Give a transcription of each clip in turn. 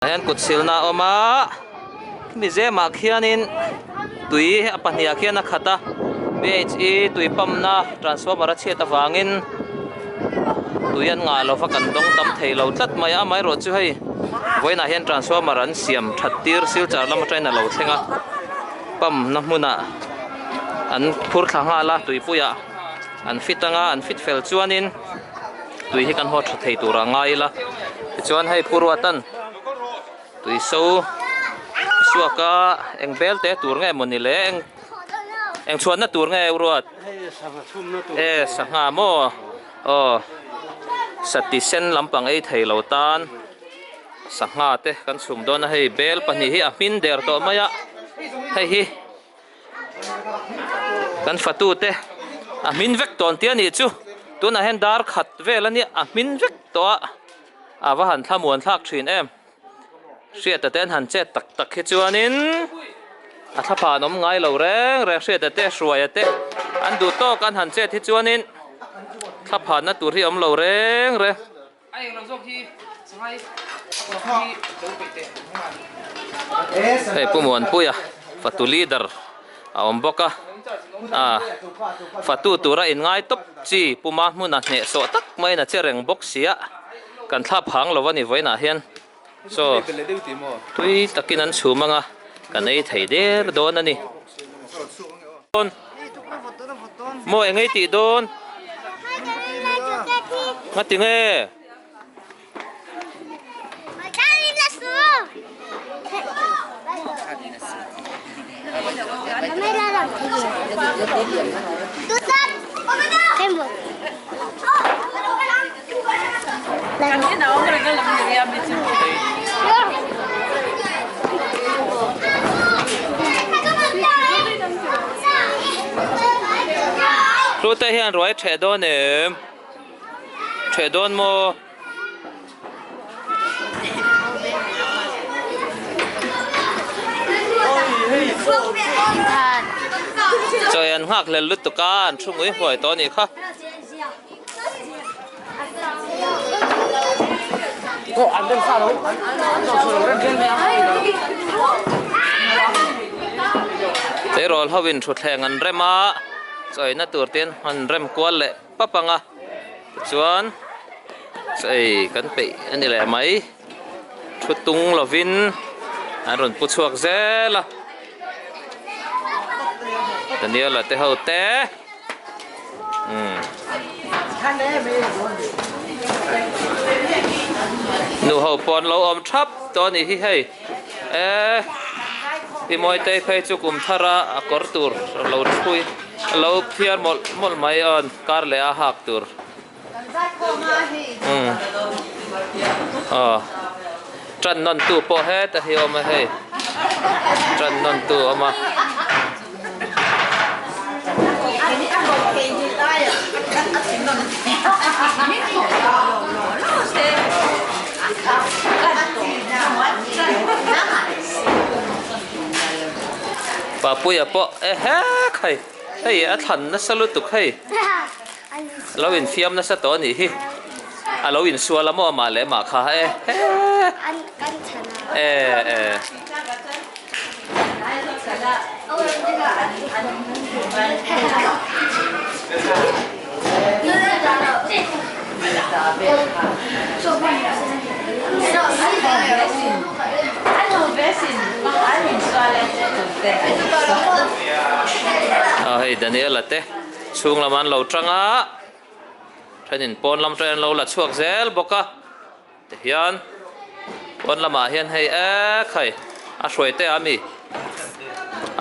Hian kut silna a awm a, khimi zemah khianin tui a pahnih ah khian a khat a, phe tui pump na transformer a chhiat avangin tui an ngah lova kan dawng tam thei lo tlat mai a, amaherawh chu hei vawiinah hian transformer an siam that tir silchar lam atangin a lo thleng a, pump na hmunah an phur thla nghal a tuipuiah an fit anga an fit fel chuanin. Tui hi kan haw tha thei tur ah ngai ila tichuan hei pu Ruatan tui so suak a eng bel te tur nge mawni le eng eng chhuanna tur nge u Ruat e sangha maw aw sati sen lampang ei thei lo tan sangha te kan chhum dawn a hei bel pahnih hi a hmin der tawh mai a hei hi. Kan fatute a hmin vek tawn tia nih chu tunah hian dar khat vel a nia a hmin vek tawh a a va han thlamuan thlak thin em hriata te an han chet tak tak hi chuanin a thlaphan an awm ngai lo reng reng hriata te hruaia te an duh tawk an han chet hi chuanin thlaphanna tur hi a awm lo reng reng. Hei Pu Muanpuia fatu leader a awm bawk a ah fatu tura inngai tawp chi Pu Mahmuna hnehsawh tak maiin a che reng bawk si a kan thlap hang lo a ni vawiinah hian chaw tui takin an chhum ang a kan ei thei der dawn a ni. Maw eng ei tih dawn? Ngati nge? Hlute hian ruai ṭheh dawn em? Ṭheh dawn maw? Chawi an nghak hlel lutuk a, an thu ngui huai tawh a nih kha. Tleirawl ho in thutthleng an rem a, chawina tur te an rem kual leh pap ang a, tichuan chawi kan peih a ni leh mai, thu tung lovin an rawn pu chhuak zel a, Daniel-a te ho te. Nu ho pawh an lo awm thap tawh a nih hi hei e pi Mawitei phei chu kum thar a a kawr tur a lo thui a lo phiar mawlh mawlh mai a kar leh a hak tur umm aw tan nawn tu pawh heta hi a awm a hei tan nawn tu a awm a. Papuia pawh e hek hei hei a thlan nasa lutuk hei lo infiam nasa tawh a nih hi a lo insual a maw amah leh amah kha e he e e. Aw hei Daniela te chhung lamah an lo tang a thenin pawn lam atangin an lo la chhuak zel bawk a. Tihian pawn lamah hian hei ek hei a hruai te a mi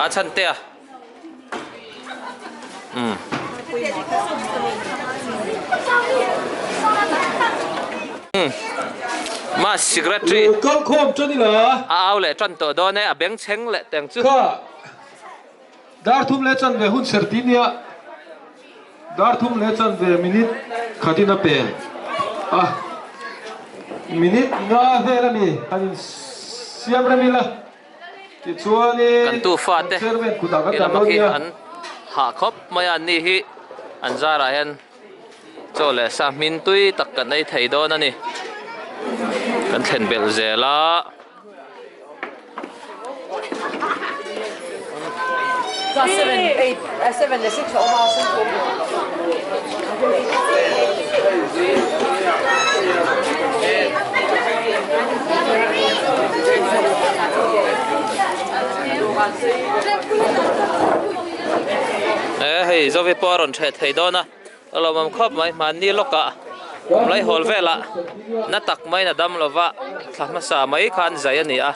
a chhan te a umm umm ma secretary Kal khawm tan ila. A au leh tan tawh dawn e a beng chheng leh teng chu. Kha dar thum leh chanve hun ser ti nia. Dar thum leh chanve minute khatin a pe a, minute nga vel a ni han in siam rem ila tichuanin Kan tu fate kan chairman kutah kan i dah lama dawn khi nia. an hah khawp mai a, anni hi an zarah hian chaw leh sa hmin tui tak kan ei thei dawn a ni. Kan thlen belh zel a. E hei Zovi pawh a rawn ṭheh thei dawn a, a lawmawm khawp mai hmanni lawkah kum laihawl velah na tak maiin a dam lova thla hmasa mai khan zai a ni a,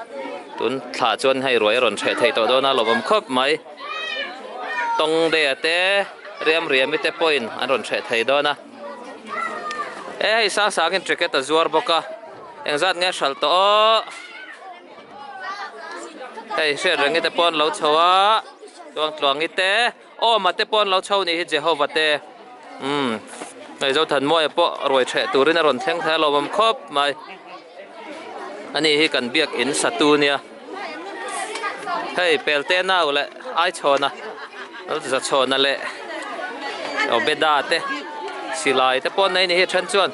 tun thla chuan hei ruai a rawn ṭheh thei tawh dawn a, a lawmawm khawp mai. Tawng dea te riam riami te pawhin an rawn ṭheh thei dawn a, e hei sang sangin ticket a zuar bawk a, engzat nge a hralh tawh aw. Hei hriat rengi te pawh an lo chho a chuan tluangi te awma te pawh an lo chho nih hi Jehovah te umm hei Zothanmawia pawh ruai ṭheh turin a rawn thleng thei a lawmawm khawp mai ani hi kan biakin satu nia hei pelte nau leh Aichhawna Zachhawna leh Obeda te silai te pawh an nei ni hi then chuan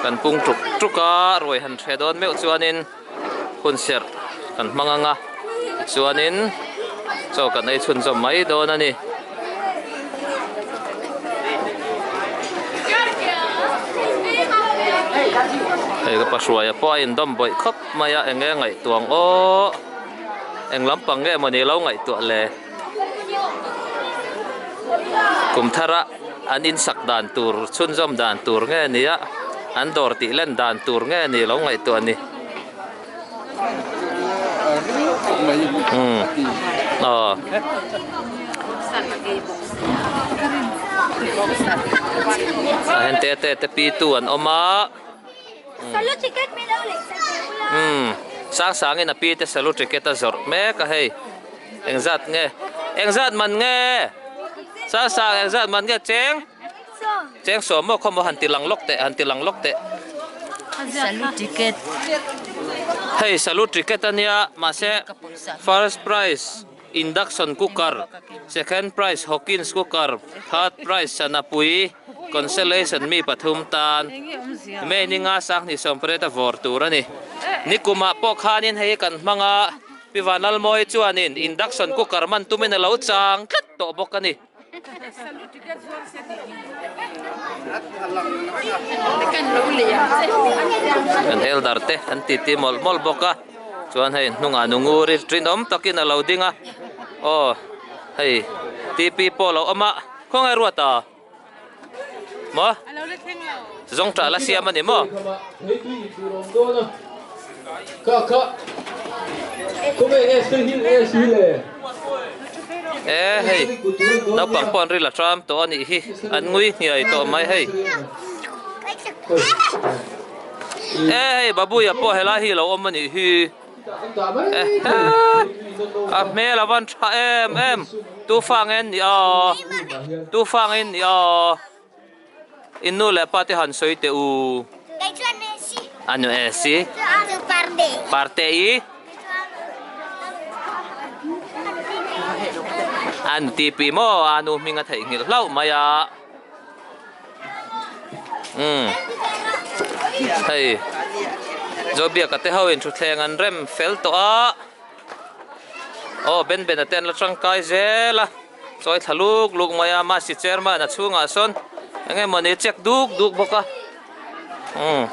kan pung tuk tuk a ruai han ṭheh dawn meuh chuanin hun serh kan hmang ang a tichuanin chaw kan ei chhunzawm mai dawn a ni. Hei ka pahruaia pawh a indawm bawih khawp mai a eng nge ngaihtuah ang aw eng lampang nge mawni lo ngaihtuah le kum thara an insak dan tur chhunzawm dan tur nge ni a an dawr tih len dan tur nge ni lo ngaihtuah a ni umm aw a hen te te te pi tu an awm a umm sang sangin a pi te salu ticket a zawrh mek a hei engzat nge engzat man nge sang sang engzat man nge cheng cheng sawm maw khawmaw han ti lang lawk teh han ti lang lawk teh salu ticket hei salu ticket ania mahse first prize Induction cooker, second prize Hawkins cooker, third prize Sanapui consolation mi pathum tan May ni nga sanghnih sawmpariat a vawr tur a ni. Nikumah pawh khanin hei hi kan hmang a, Pi Vanlalmawi chuanin induction cooker man tumin a lo chang tlat tawh bawk a ni. Kan elder te an titi mawlh mawlh bawk a chuan hei hnungah nungur hi rinawm takin a lo ding a aw hei tp pawh a lo awm a khawnge ruat a maw zawngṭah la siam a ni maw. E hei naupang pawh an ril a ṭam tawh a nih hi an ngui hniai tawh mai hei e hei babuia pawh helai hi lo awm a nih hi a hmel a van tha em em tu fa nge an nih aw tu fa nge an nih aw. In nu leh pa te han sawi teh u. A nu e si. Parte i. A nu ti pi maw a nu hming a theihnghilh hlauh mai a. Umm. Hei. Zobiaka te ho in thutthleng an rem fel tawh a. Aw Ben Ben a te an la tangkai zel a. Chawi thla luk luk mai a mahse chairman a chhungah sawn eng emawni check duk duk bawk a umm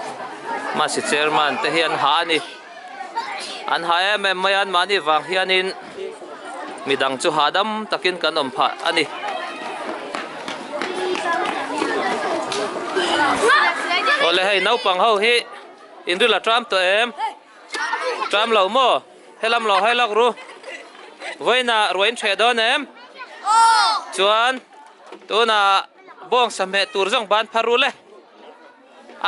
mahse chairman te hi an hah a ni an hah em em mai a anmahni vang hianin midang chu hahdam takin kan awm phah a ni. Awle hei naupang ho hi inril a tram tawh em? Tram lo maw? Helam lo hai lak ru. Vawiinah ruah in ṭheh dawn em? Chuan tunah bawng sahmeh tur zawng ban phar ru le.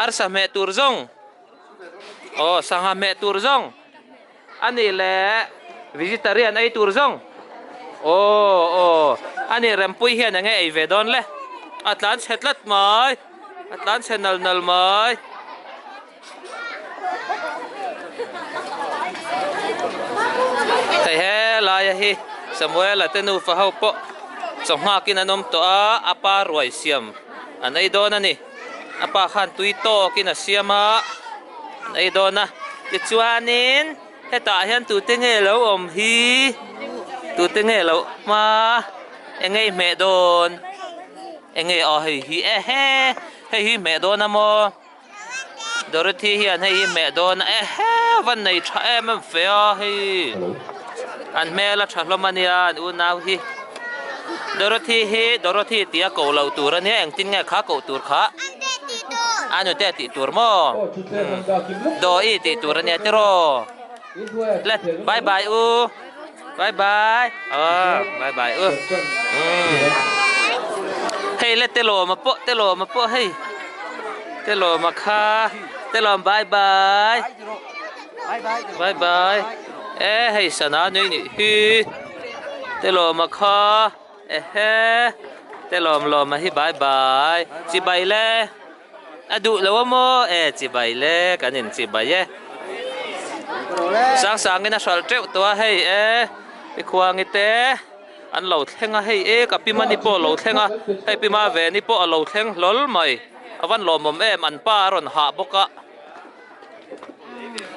Ar sahmeh tur zawng. Aw sangha hmeh tur zawng. Ani leh vegetarian ei tur zawng. Aw aw ani rempui hian enge ei ve dawn le. A tlan chhe tlat mai. A tlan chhe nal nal mai. Hei helaia hi Samuela te nufa ho pawh chaw nghakin an awm tawh a, a pa ruai siam an ei dawn a ni. A pa khan tui tawkin a siam a, an ei dawn a. Tichuanin hetah hian tute nge lo awm hi? Tute nge lo hma enge i hmeh dawn enge aw hei hi ehe hei hi hmeh dawn a maw Dorothy hian hei hi hmeh dawn a ehe van nei tha em em fe a hei an hmel a tha hlawm a nia an unau hi Dorothy hi Dorothy tia ko lo tur a nia engtin nge kha koh tur kha a nute tih tur maw Dawii tih tur a nia tiraw. Le bye bye u bye bye aw bye bye u hei le telawma pawh telawma pawh hei telawma kha telawm bye bye bye bye e hei sana nui nih hi telawma kha ehe telawm lawma hi bye bye chibai le. A duh lo a maw? E chibai le, kan in chibai e. Sang sangin a hral teuh tawh a hei e, i khuangi te an lo thleng a hei e ka pi mani pawh a lo thleng a, hei pi ma veni pawh a lo thleng hlawl mai, a van lawmawm em an pa a rawn hah bawk a,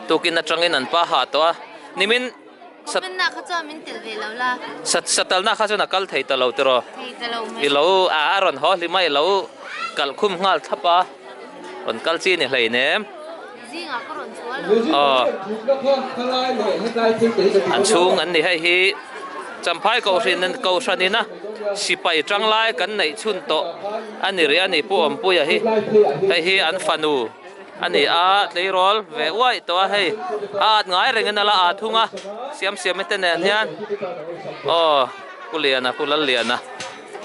tukin atangin an pa hah tawh a, nimin. Sat na kha chuan min tel ve lo la. Sat satalna kha chuan a kal thei ta lo tiraw? Thei ta lo mai. I lo a a rawn haw hlim a i lo kalh khum nghal thlap a, rawn kal chi ni hleinem. Zingah ka rawn chhuah lo. Aw. An chhung an ni hei hi Champhai Kohhran Kohhran ina sipai tanglai kan neih chhun tawh a ni rih a ni Pu Awmpuia hi. Hei hi an fanu. A ni a, tleirawl ve uaih tawh a hei a at ngai rengin a la aa thung a, siam siam te nen hian aw Pu Liana Pu Lalliana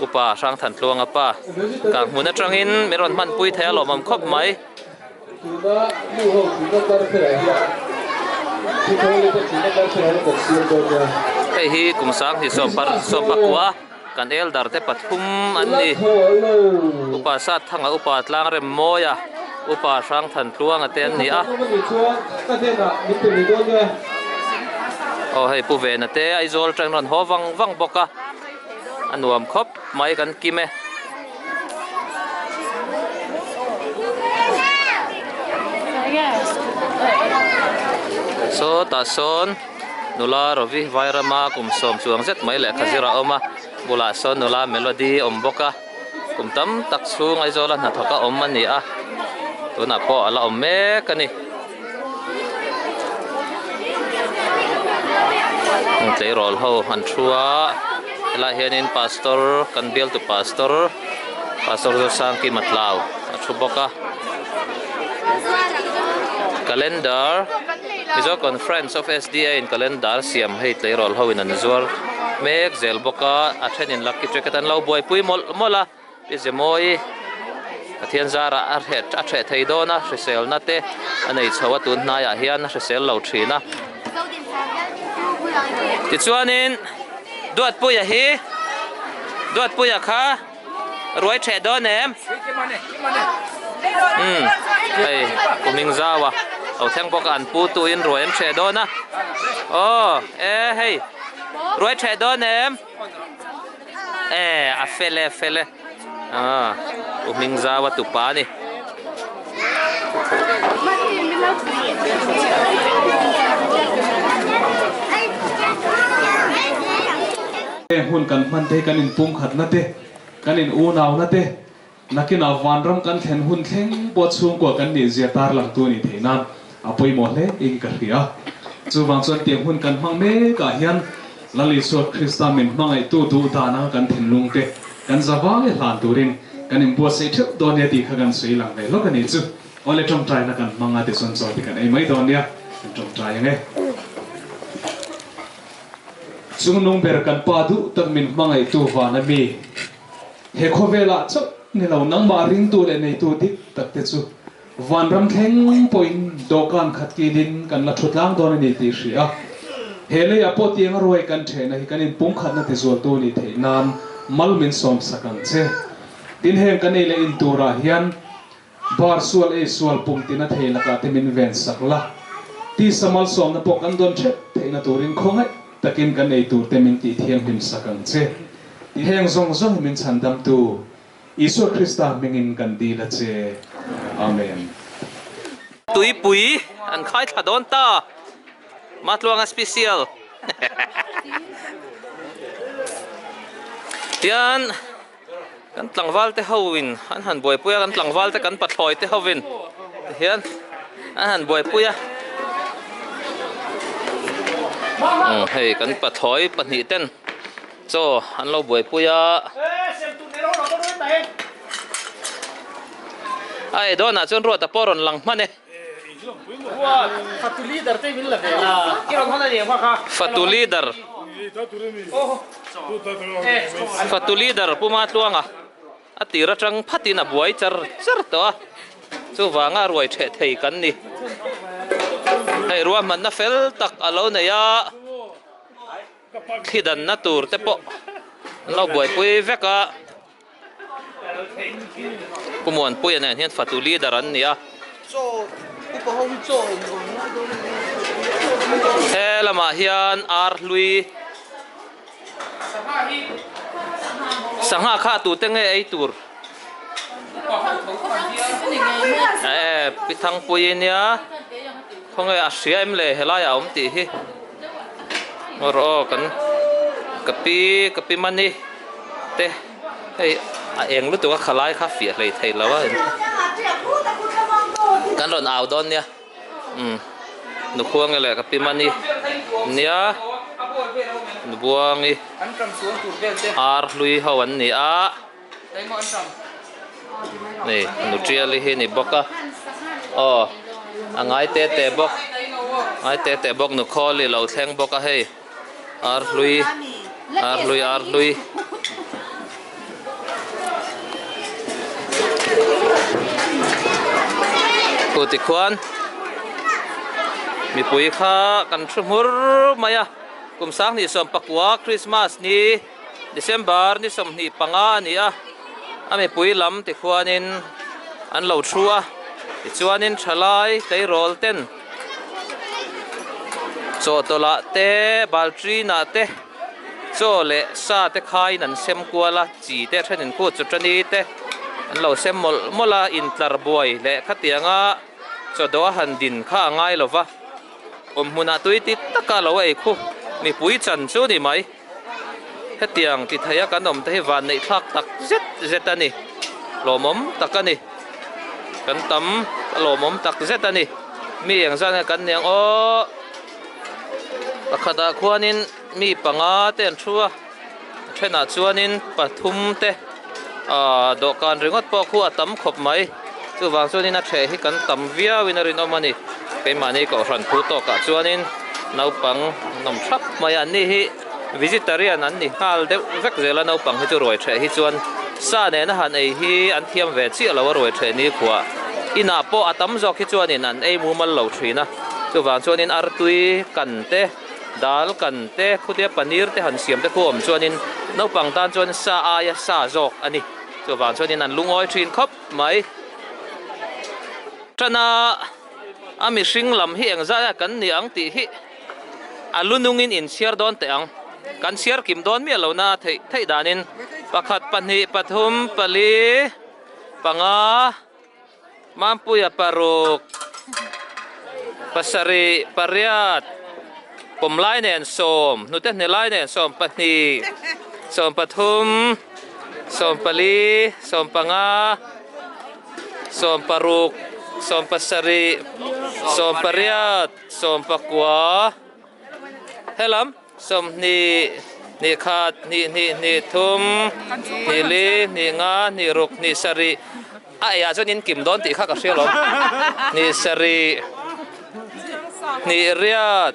upa Hrangthantluanga pa kang hmun atangin min rawn hmanpui thei a lawmawm khawp mai. Hei hi kum sanghnih sawmpakua kan elder te pathum an ni. Upa Satthanga, Upa Tlangremmawia, Upa Hrangthantluanga te an ni a. Aw hei Pu Vena te Aizawl atangin rawn haw vang vang bawk a, a nuam khawp mai kan kim e. Sawtah sawn. Nula Rovi Vairama kum sawm chuang zet mai lehkha zir a awm a, bulah sawn nula Melody a awm bawk a, kum tam tak chhung Aizawla hnathawk a awm a ni a, tunah pawh a la awm mek a ni. Tleirawl ho an thu a, helaiah hianin pastor kan bialtu pastor, pastor Zosangkima Tlau a thu bawk a, calendar. Mizo Conference of SDA in calendar siam hei tleirawl ho in an zuar mek zel bawk a, a then in lucky ticket an lo buaipui mawlh mawlh a, pi Zemawi Pathian zarah a hreh a hreh thei dawn a, hriselna te a nei chho a tun hnaiah hian a hrisel lo thin a. Tichuanin Duatpuia hi Duatpuia kha Ruai ṭheh dawn em? Umm hei kum hming zau a lo thleng bawk a an pu tu in ruai an ṭheh dawn a aw e hei ruai ṭheh dawn em? E a fel e a fel e aw kum hming zau a tupa a ni. Heng hun kan hman te hi kan inpumkhatna te, kan in unauna te, nakinah vanram kan thlen hun thleng pawh chhungkua kan nih zia tarlangtu a nih theih nan a pawimawh hle in ka hria. Chuvang chuan tiang hun kan hmang mekah hian Lal Isua Krista min hmangaihtu duh dan anga kan thinlung te kan zavai hlan turin kan inbuatsaih theuh dawn nia tih kha kan sawi lang ve hlawk a nih chu. Awle tawngtaina kan hmang a tichuan chaw te kan ei mai dawn nia, kan tawngtai ang e. Chungnung ber kan Pa duh tak min hmangaihtu van a mi. He khawvelah chauh ni lo nangmah ringtu leh neitu dik tak te chu vanram thleng pawhin dawhkan khat kilin kan la thu tlang dawn a ni tih hria. He leiah pawh tiang a ruai kan thehna hi kan inpumkhatna tizualtu a nih theih nan mal min sawmsak ang che. Tin heng kan ei leh in turah hian Bar sual ei sual pum tina thei lakah te min ven sak la. Tisa malsawmna pawh kan dawn theuh theihna turin khawngaih takin kan ei tur te min tih thianghlim sak ang che. Ti heng zawng zawng hi min chhandamtu Isua Krista hmingin kan dil a che. Amen. Tuipui an khai thla dawn ta. Matluanga special. Tian kan tlangval te ho in an han buaipui a kan tlangval te kan pathlawi te ho in tihian an han buaipui a umm hei kan pathlawi pahnih ten chaw an lo buaipui a a ei dawnah chuan ruata pawh a rawn lang hman e. Fatu leader Fatu leader Puma Tluanga a tir atang phatin a buai char char tawh a, chuvanga ruai theh thei kan ni. Hei ruahmanna fel tak a lo nei a, thli danna tur te pawh an lo buaipui vek a. Pu Muanpuia nen hian fatu leader an ni a. He lamah hian ar hlui sangha kha tute nge ei tur? E Pi Thangpuii nia khawnge a hria em le helaiah a awm tih hi. Ngaw rawh aw kan ka pi ka pi mani te hei a eng lutuk a khalai kha fiah hlei thei lo a kan rawn au dawn nia umm Nukhuangi leh ka pi mani nia Nubuangi ar hlui ho an ni a. Hei Nutriali hi a ni bawk a aw a ngai te te bawk ngai te te bawk Nukhawli lo thleng bawk a hei ar hlui ar hlui ar hlui Khu tikhuan mipui kha kan thu hmur mai a kum sanghnih sawmpakua Christmas ni. December ni 25 a ni a, a mipui lam tikhuanin an lo thu a, tichuanin thalai tleirawl ten chawhtawlh te balṭinah te chaw leh sa te khaiin an sem kual a, chi te thenin kut chu tani te an lo sem mawlh mawlh a, intlar buai leh khatianga chawdawh a han din kha a ngai lo va, awm hmunah tui ti taka lo ei khu mipui chan chu ni mai. Hetiang ti theia kan awm te hi van neih thlak tak zet zet a ni. Lawmawm tak a ni. Kan tam a lawmawm tak zet a ni. Mi eng zat nge kan niang aw. Pakhatah khuanin mi panga te an thu a, a thenah chuanin pathum te ah dawhkan ringawt pawh khu a tam khawp mai. Chuvang chuanin a theh hi kan tam viauin a rinawm a ni. Keimahni kohhran phu tawkah chuanin naupang an awm thap mai a, anni hi vegetarian an ni nghal deuh vek zel a, naupang hi chu ruai theh hi chuan sa nena han ei hi an thiam ve chiah lo a ruai theh ni khuah inah pawh a tam zawk hi chuanin an ei mumal lo thin a, chuvang chuanin artui kan te dal kan te khutia paneer te han siam te khu awm chuanin naupang tan chuan sa aia sa zawk a ni, chuvang chuanin an lungawi thin khawp mai. Tana a mihring lam hi engzat a kan ni ang tih hi a lu nungin inchhiar dawn teh ang. Kan chhiar kim dawn miah lo na theih theih danin pakhat pahnih pathum pali panga Mampuia paruk pasarih pariat pawmlai nen sawm hnute hnelai nen 12 13 14 15 16, 17, 18, 19, helam 20, hnih khat, hnih hnih, hnih thum, hnih li, hnih nga, hnih ruk, hnih sarih, a eiah chuan in kim dawn tih kha ka hria lawm, hnih sarih, hnih riat,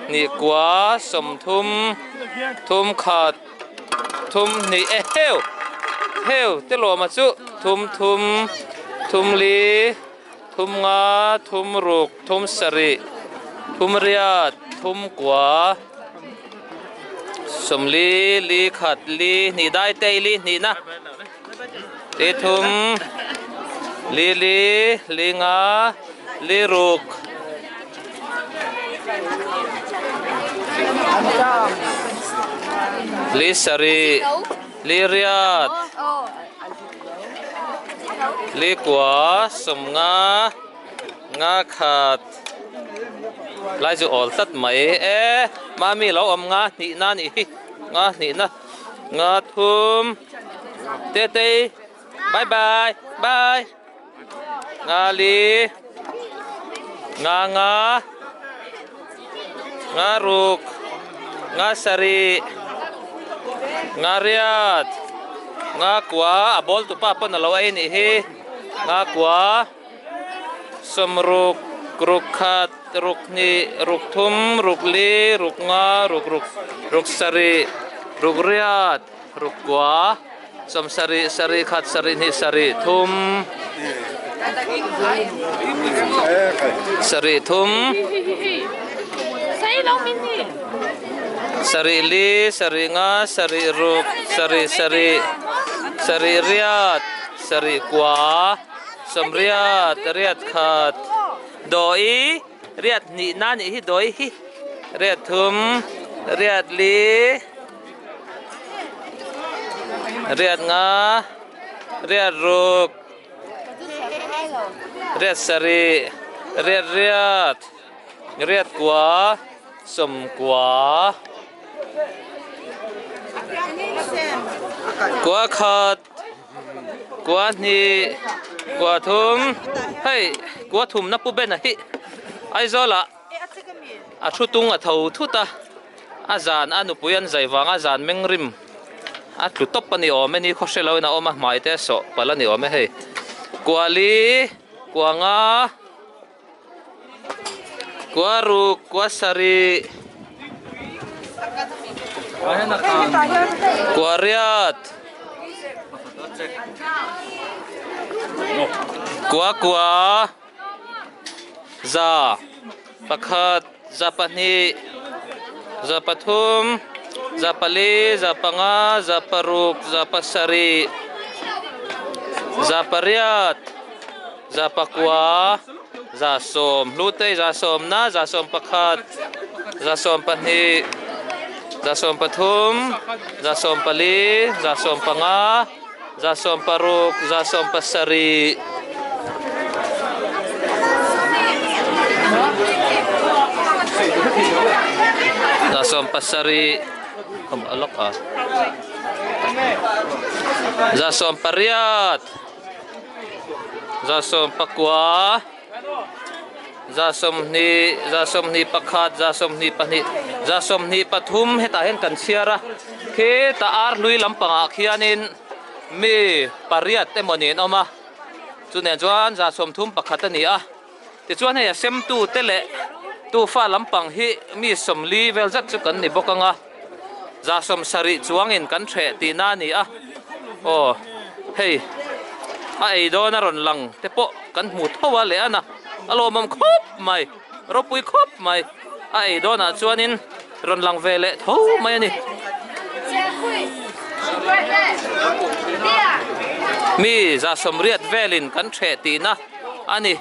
hnih kua, 30, thum khat, Thum hnih e heu heu te lawma chu thum thum thum li thum nga thum ruk thum sarih thum riat thum kua sawmli li khat li hnih dai te li hnih na li thum li li li nga li ruk. Li sarih, li riat, li kua, 50, nga khat, lai chu awl tlat mai e, mami lo awm nga hnih na nih hi, nga hnih na. Nga thum Tetei bye bye bye nga li nga nga nga ruk nga sarih nga riat nga kua a ball tupa pawn a lo ei anih hi nga kua sawmruk ruk khat ruk hnih ruk thum ruk li ruk nga ruk ruk ruk sarih ruk riat ruk kua sawm sarih sarih khat sarih hnih sarih thum sarih thum sarih li sarih nga sarih ruk sarih sarih sarih riat sarih kua. Sawmriat riat khat dawi riat hnih na nih hi dawi hi riat thum riat li riat nga riat ruk riat sarih riat riat riat kua sawmkua kua khat. Kua hnih kua thum hei kua thumna pu ben a hi Aizawl ah a thu tung a tho thut a a zan a nupui an zai vang a zan meng rim a tlu tawp a ni awm e ni khaw hre lo in a awm a hmai te a sawh palh a ni awm e hei kua li kua nga Kua ruk kua sarih kua riat kua kua za pakhat za pahnih za pathum za pali za panga za paruk za pasarih za pariat. Za pakua, za sawm hlutei, za sawmna, za 11, za 12, za 13, za 14, za 15, za 16, za 17. Za 17 awm a lawk a, za 18. 19, 20, 21, 22, 23 hetah hian kan chhiar a khitah ar hlui lampangah khianin mi pariat emaw niin a awm a chunah chuan 31 a ni a tichuan hei a semtu te leh tufa lampang hi mi 40 vel zat chu kan ni bawk ang a. 70 chuangin kan hreh tihna a ni a, aw hei a ei dawn a rawn lang te pawh kan hmu tho a leh a na a lawmawm khawp mai ropui khawp mai a ei dawnah chuanin rawn lang ve leh tho mai a ni. Mi 80 velin kan hreh tihna a ni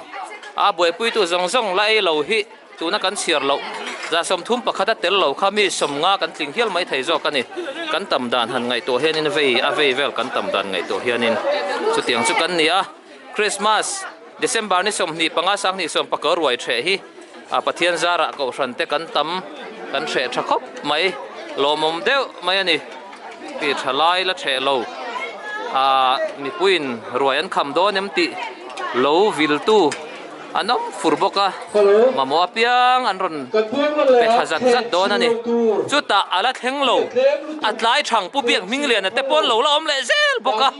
a buaipuitu zawng zawng la ei lo hi. Tuna kan chhiar loh 31 a tel lo kha mi 50 kan tling hial mai thei zawk a ni. Kan tam dan han ngaihtuah hianin vei a vei vel kan tam dan ngaihtuah hianin chutiang chu kan ni a. Christmas December ni 25 sanghnih sawmpakua ruai hreh hi a Pathian zarah kohhran te kan tam kan hreh tha khawp mai lawmawm deuh mai a ni. Ti tha lai la hreh lo a mipuiin ruai an kham dawn em tih lo viltu An awm fur bawk a, mamawh apiang an rawn pe thla zat zat dawn a ni. Chutah a la thleng lo, a tlai thang Pu Biak Hmingliana te pawn lo la awm leh zel bawk a,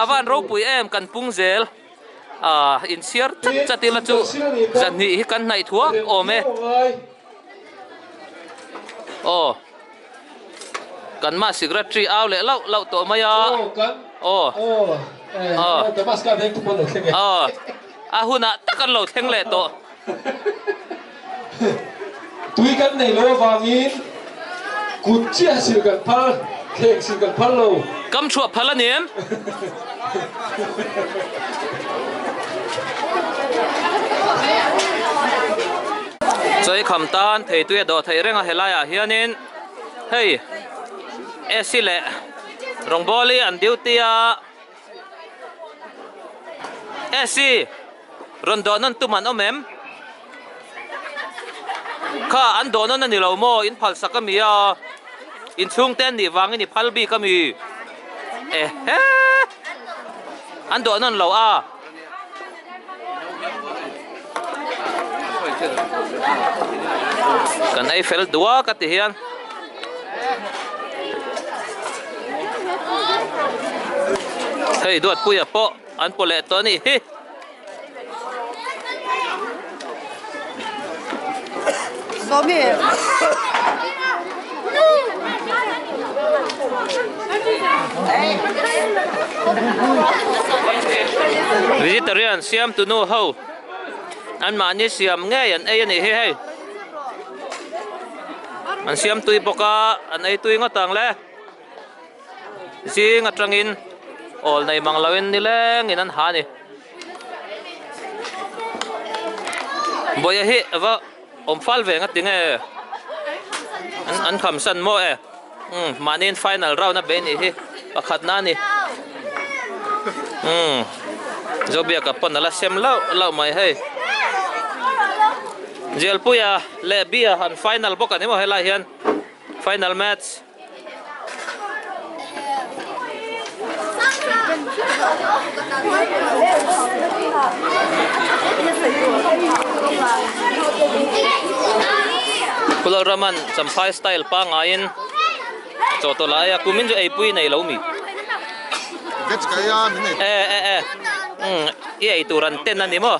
a van ropui em kan pung zel a, inchhiar chat chat ila chu zahnih hi kan hnaih thuak awm e. Aw. Kan mah secretary au leh lauh lauh tawh mai a. Aw. Aw. Aw. A hunah tak an lo thleng leh tawh. Tui kan nei lo avangin kut chiah sil kan phal, thleng sil kan phal lo. Kam chhuah phal a ni em? Chawi kham tan thei tui a dawh theih reng a helaiah hianin hei AC leh rawngbawl hi an duty a AC rawn dawh nawn tum an awm em? Kha an dawh nawn a ni lo maw in phal sak a mi a. Inchhungte an nih vangin i phal bik a mi? Ehe! An dawh nawn lo a. Kan ei fel duak a ti hian. Hei Duatpuia pawh an paw leh tawh a nih hi. Vegetarian siam tu nu ho an mahni siam ngei an ei a nih hi hei an siam tui bawk a an ei tui ngawt ang le. Zing atangin awl nei mang loin nilengin an ha a ni. Bawih hi va awm fal ve nga tinge an an kham san maw e umm mahniin final round a bei nih hi pakhat na a ni umm Zobiaka pawn a la sem lauh lauh mai hei Zialpuia leh Bia an final bawk a ni maw helai hian final match. Pulau Raman Champhai style pangaiin chawhtawlh ah ei a kumin chu eipui nei lo mi e e e umm i ei tur an ten a ni maw.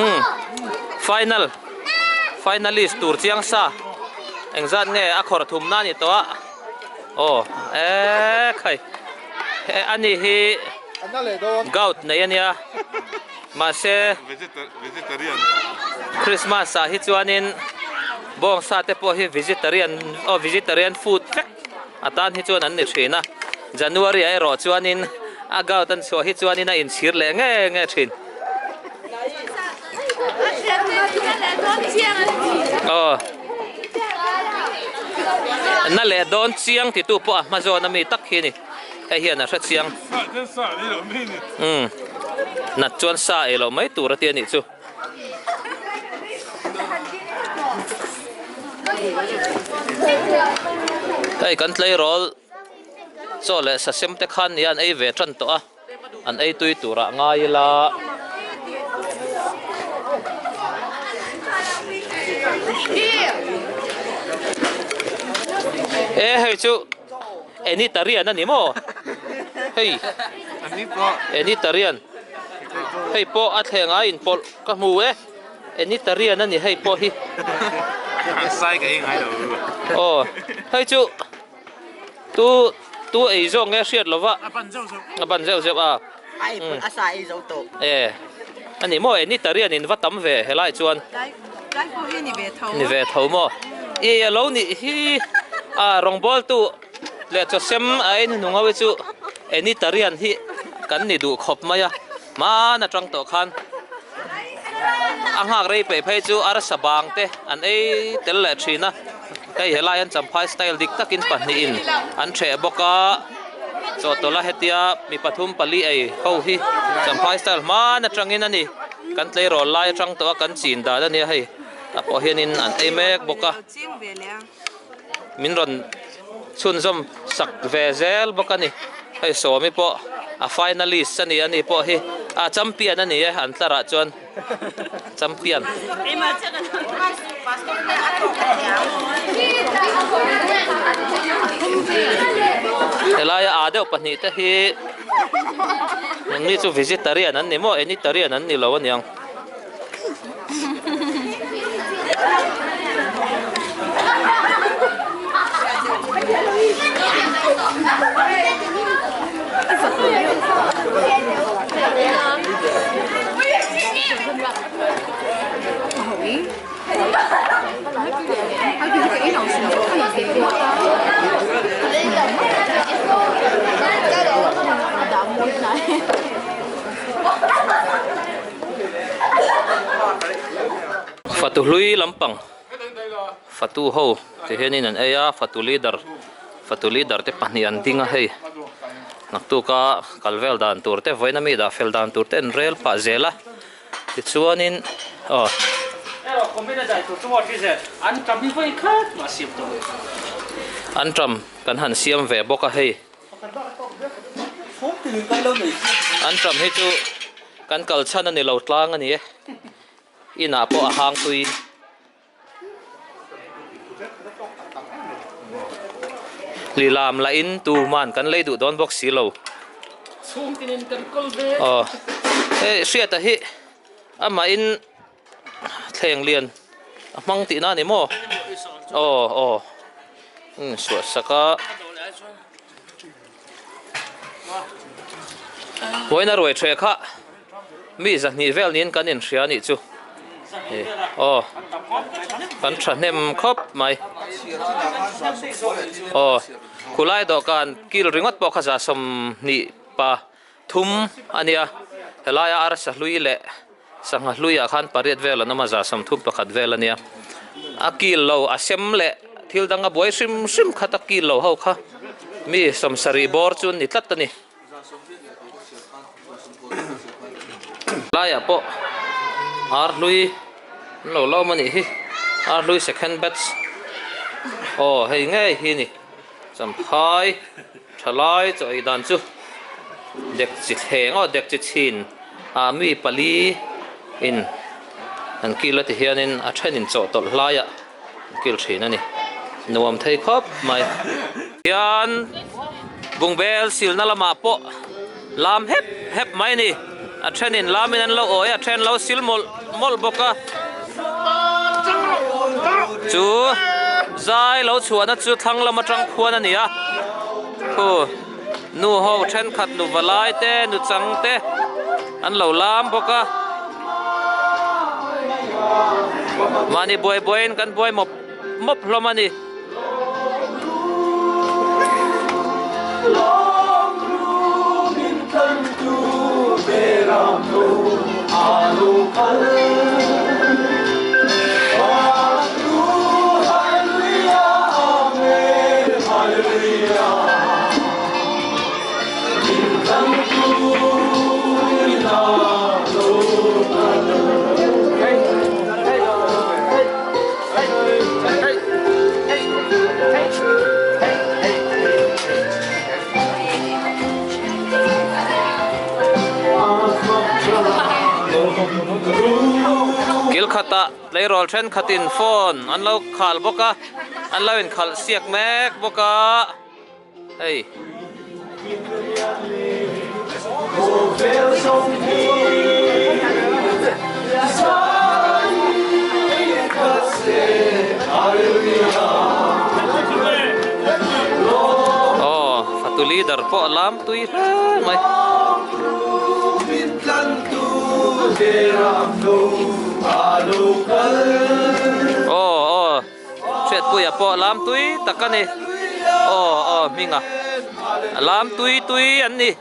Umm final finalist tur chiang sa engzat nge a khawrh thum na a ni tawh a aw eee khai ani hi gout nei a nia mahse Christmas ah hi chuanin bawngsa te pawh hi vegetarian aw vegetarian food vek. A tan hi chuan an ni thin a, January ah erawh chuanin a gout an chhuah hi chuanin a inchhir leh nge nge thin. Aw. Na leh dawn chiang titu pawh a hma zawn ami tak hi a ni. Hei hian a hre chiang. Umm. Nat chuan sa ei loh mai tur a ti a nih chu. Hei kan tleirawl chaw leh sasem te khan nia an ei ve tan tawh a an ei tui turah ngai ila. E hei chu Enitarian a ni maw hei Enitarian. Hei pawh a thleng a inpawlh ka hmu e, Enitarian a ni hei pawh hi. Sai ka ei ngai lo. Aw, hei chu tu tu ei zawk nge hriat lova. A ban zeuh zeuh. A ban zeuh zeuh a. A ei pawlh a sa ei zo tawh. E, a ni maw Enitarian in va tam ve helai chuan. Tlai tlai pawh hi ni ve tho. Ni ve tho maw. I a lo nih hi a rawngbawltu. Leh chaw sem a ei hnuhnung ho hi chu Enitarian hi kan ni duh khawp mai a, hmaan atang tawh khan a nghak rei peih phei chu arsa bang te an ei tel leh thin a, hei helai hian champhai style dik takin pahnihin an hreh bawk a, chawhtawlh a hetia mi pathum pali ei ho hi champhai style hmaan atangin a ni, kan tleirawl lai atang tawh a kan chin dan a nia hei a pawh hianin an ei mek bawk a. Min rawn chhunzawm sak ve zel bawk a ni. Hei Sawmi pawh a finalist a ni a ni pawh hi a champion a ni e an tlarah chuan champion. Helaia aa deuh pahnih te hi engni chu vegetarian an ni maw enitarian an ni lo aniang. Fatu hlui lampang fatu ho ti hianin an ei a fatu leader fatu leader te pahnih an ding a hei naktuka kal vel dan tur te vawiin ami dah fel dan tur te an rel pah zel a tichuanin aw. Anṭam kan han siam ve bawk a hei. Anṭam hi chu kan kal chhan a ni lo tlang a ni e. Inah pawh a hang tui. Lilam lahin tuman kan lei duh dawn bawk si lo. Aw hei hriata hi amahin thleng lian a hmang tihna a ni maw? Aw aw suah sak a. Vawiin a ruai ṭheh kha mi zahnih vel niin kan inhria a nih chu. Aw kan ṭhahnem khawp mai. Aw khulai dawhkan kil ringawt pawh kha za 20 pa thum a nia. Helaia arsa hlui leh sangha hluiah khan pariat vel an awm a, za 31 vel a nia. A kil lo a sem leh thil dang a buai hrim hrim khat a kil lo ho kha mi 70 bawr chu an ni tlat a ni. Laiah pawh ar hlui an lo lawm a nih hi, ar hlui second batch aw hei ngei hi a ni champhai thalai chaw ei dan chu dek chi thleng aw dek chi chhin ah mi pali in an kil a ti hianin a then in chawhtawlh hlaiah an kil thin a ni nuam thei khawp mai hian bungbel silna lamah pawh lam hep hep mai a ni a then in lamin an lo awi a a then lo sil mawlh mawlh bawk a chu zai lo chhuahna chu thlang lam atang khuan a ni a khu nu ho thenkhat nu valai te nu chang te an lo lam bawk a mahni buai buaiin kan buai mawp mawp hlawm a ni. Kil khatah tleirawl thenkhatin phone an lo khal bawk a, an lo inkhalh siak mek bawk a. Hei. Aw, fatu leader pawh a lam tui hle mai. Aw aw. Hriatpuia pawh lam tui tak a ni. Aw aw hminga lam tui tui an ni.